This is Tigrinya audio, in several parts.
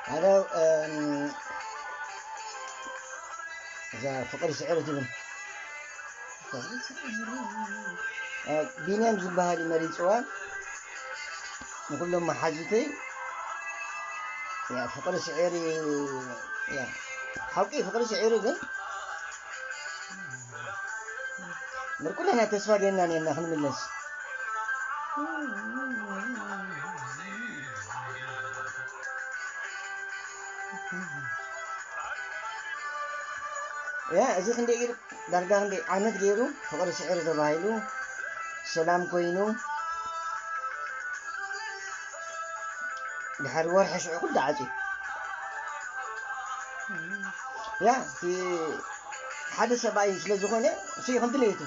ሓደ እዛ ፍቕሪ ስዕሪ ትብል ቢንያም ዝበሃል እዩ መሪፅዋ። ንኩሎም መሓዙተይ ፍቕሪ ስዕሪ ሓቂ ፍቕሪ ስዕሪ ግን ምርኩለና ተስፋ ገና ኔና ክንምለስ ያ እዚ ክንደይ ገይሩ ዳርጋ ክንደይ ዓመት ገይሩ ፍቕሪ ስዕሪ ተባሂሉ ሰላም ኮይኑ ድሕሪ ወርሒ ሽዑ ኩሉ ተዓፅዩ። ያ እቲ ሓደ ሰብኣይ ስለ ዝኾነ እሱ ከምቲ ለይቱ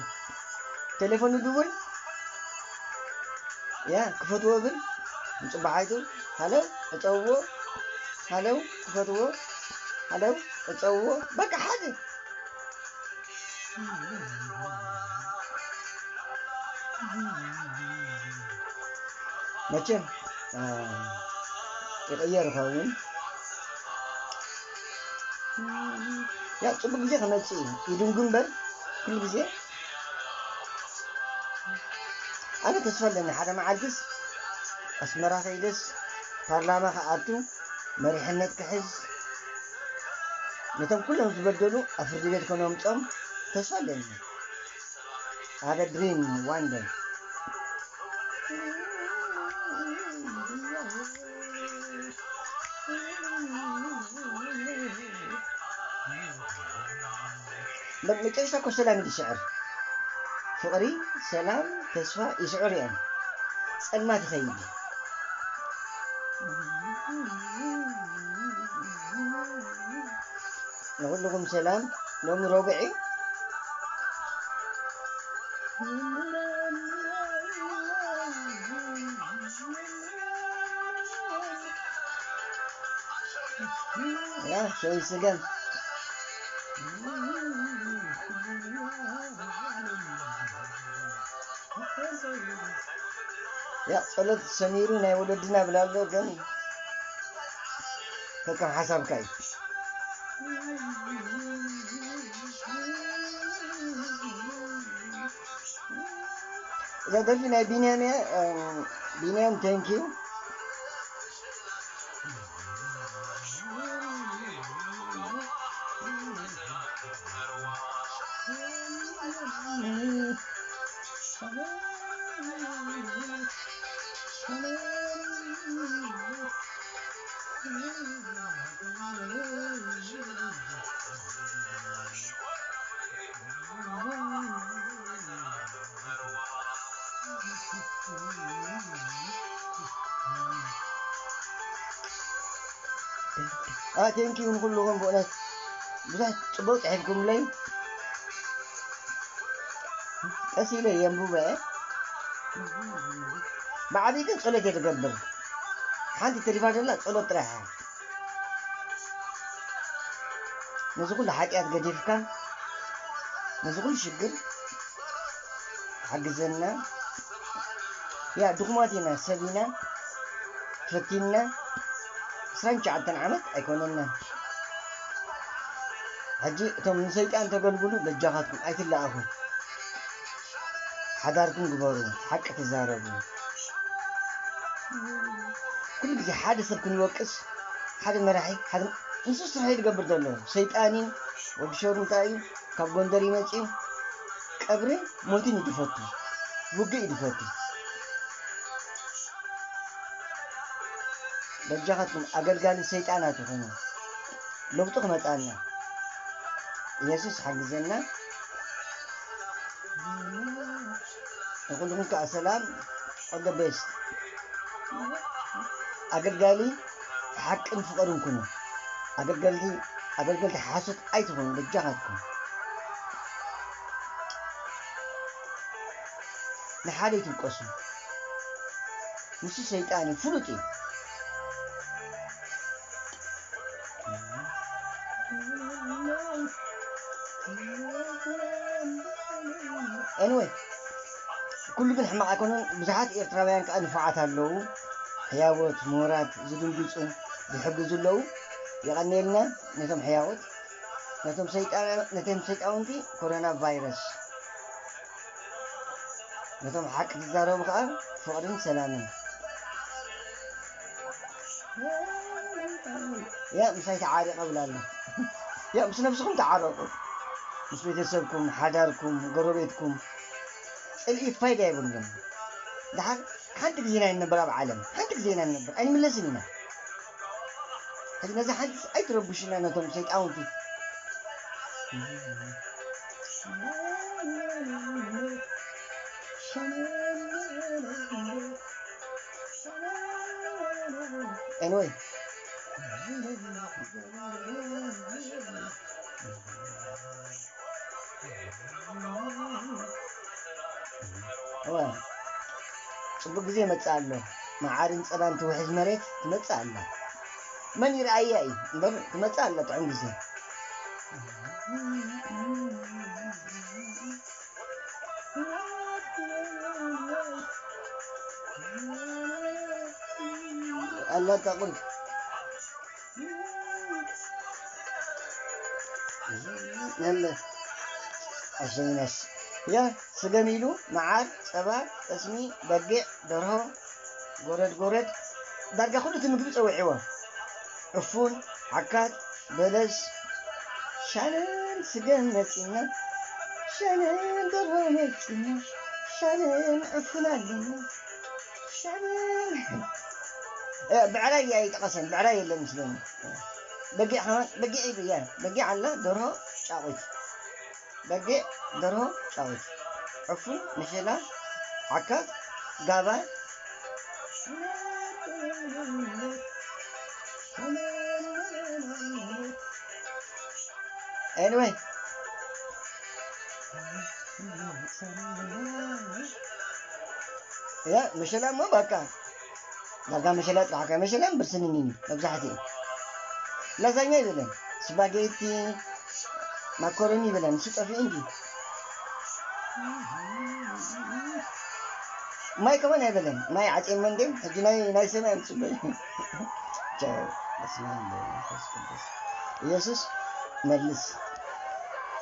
ቴሌፎን ይድውል ያ ክፈትዎ ብል ንፅባሓይቱ ሃለው ዕፀውዎ ሃለው ክፈትዎ ሃለው ዕፀውዎ በቃ ሓደ መቸም ይቕየር ይኸውን። ያ ፅቡቅ ግዜ ክመፅእ እዩ ይድንጉ እምበር ኩሉ ግዜ ኣነ ተስፋ ኣለኒ ሓደ መዓልትስ ኣስመራ ከይደስ ፓርላማ ከኣቱ መሪሕነት ክሕዝ ነቶም ኩሎም ዝበደሉ ኣብ ፍርዲ ቤት ከነምፆም ተስፋ ኣለኒ። I have a dream one day. መጨረሻ እኮ ሰላም እዩ ዝስዕር። ፍቕሪ፣ ሰላም፣ ተስፋ ይስዕር እዮም። ጸልማት ይኸይድ እዩ። ንኹልኹም ሰላም። ሎሚ ረቡዕ እዩ። ያ ሸው ይስገም። ያ ጸሎት ሰሚሩ ናይ ወለድና ብላሎ ግን ከከም ሓሳብካ እዩ። እዛ ደርፊ ናይ ቢንያም እያ። ቢንያም thank you። Thank you ንኩልኹም ብእውነት ብዙሕ ፅቡቅ ፅሒፍኩምለይ። ቀስ ኢለ የንብበ። ብዓብይ ግን ጸሎት እየ ዝገብር። ሓንቲ ተሪፋ ዘላ ጸሎት ጥራሕ እያ። ነዚ ኩሉ ሓጢኣት ገዲፍካ ነዚ ኩሉ ሽግር ሓግዘና። ያ ድኹማት ኢና ሰብ ኢና ፈቲንና። ዕስራን ትሽዓተን ዓመት ኣይኮነና። ሕጂ እቶም ንሰይጣን ተገልግሉ በጃኻትኩም ኣይትለኣኹ። ሓዳርኩም ግበሩ፣ ሓቂ ተዛረቡ። ኩሉ ግዜ ሓደ ሰብ ክንወቅስ ሓደ መራሒ ሓደ ንሱ ስራሕ ዝገብር ዘሎ ሰይጣን እዩ። ወዲ ሸሩ እንታይ እዩ ካብ ጎንደር ይመፅእ እዩ። ቀብርን ሞትን እዩ ዝፈቱ፣ ውግእ እዩ ዝፈቱ። በጃኻትኩም ኣገልጋሊ ሰይጣናት ይኹኑ። ለውጢ ክመጻና ኢየሱስ ሓግዘና። ንኹልኩም ከዓ ሰላም። All the best። ኣገልጋሊ ሓቅን ፍቕርን ኩኑ። ኣገልገልቲ ኣገልገልቲ ሓሶት ኣይትኹኑ በጃኻትኩም። ንሓደ ይትውቀሱ። ንሱ ሰይጣን እዩ፣ ፍሉጥ እዩ። Anyway ኩሉ ግን ሕማቕ ኣይኮነን። ብዙሓት ኤርትራውያን ከዓ ንፉዓት ኣለዉ፣ ሕያዎት ምሁራት ዝድንግፁ። ዝሕግዙ ኣለዉ። የቐንየልና ነቶም ሕያቑት፣ ነቶም ሰይጣ-፣ ነቶም ሰይጣውንቲ ኮሮና ቫይረስ፣ ነቶም ሓቂ ዝዛረቡ ከዓ ፍቕርን ሰላምን። ያ ምሳይ ተዓሪቐ ብላ ኣሎ። ያ ምስ ነብስኹም ተዓረቑ፣ ምስ ቤተሰብኩም፣ ሓዳርኩም፣ ጎረቤትኩም። ጽልኢ ፋይዳ የብሉን። ደሓር ሓንቲ ግዜ ኢና ንነብር ኣብ ዓለም፣ ሓንቲ ግዜ ኢና ንነብር፣ ኣይንምለስን ኢና። ሕጂ ነዛ ሓንቲ ኣይትረብሹና ነቶም ሰይጣውንቲ። Anyway። እዋ፣ ጽቡቕ ግዜ ይመጽእ ኣሎ። መዓርን ጸባን ትውሕዝ መሬት ትመጽእ ኣላ። መን ይርኣያ እዩ እምበር ትመጽእ ኣላ ጥዑም ግዜ። ኣላ እታ ቁልፊ። ነለ ኣሸይነስ ያ ስገም ኢሉ መዓር፣ ጸባ፣ ጠስሚ፣ በጊዕ፣ ደርሆ፣ ጎረድ ጎረድ፣ ዳርጋ ኩሉ እቲ ምግቢ ጸዊዕዎ። ዕፉን፣ ዓካት፣ በለስ፣ ሻንን ስገም መጺና፣ ሻንን ደርሆ መጺና፣ ሻንን ዕፉን ኣለና፣ ሻንን፣ እ፣ ብዕራይ ኣይጠቐሰን፣ ብዕራይ የለን መስለኒ። በጊዕ ከማን፣ በጊዕ ኢሉ፣ ያ፣ በጊዕ ኣላ፣ ደርሆ፣ ጫቑት። በጊዕ፣ ደርሆ፣ ጫቑት። ዕፉን፣ መሸላ፣ ዓካት፣ ጋባ። Anyway። ያ፣ መሸላ እሞ በቃ። ዳርጋ መሸላ ጥራሕ ከ-፣ መሸላን ብርስንን እዩ መብዛሕትኡ። ላዛኛ ይበለን፣ ስፓጌቲ፣ ማኮሮኒ ይበለን፣ ንሱ ጠፊኡ እንጂ። ማይ ከማን ኣይበለን፣ ማይ ዓጽየሞ እንድዮም፣ ሕጂ ናይ፣ ናይ ሰማይ ኣምጽእ በል። ቻው፣ በስመ ኣብ ወወልድ ወመንፈስ ቅዱስ። ኢየሱስ መልስ።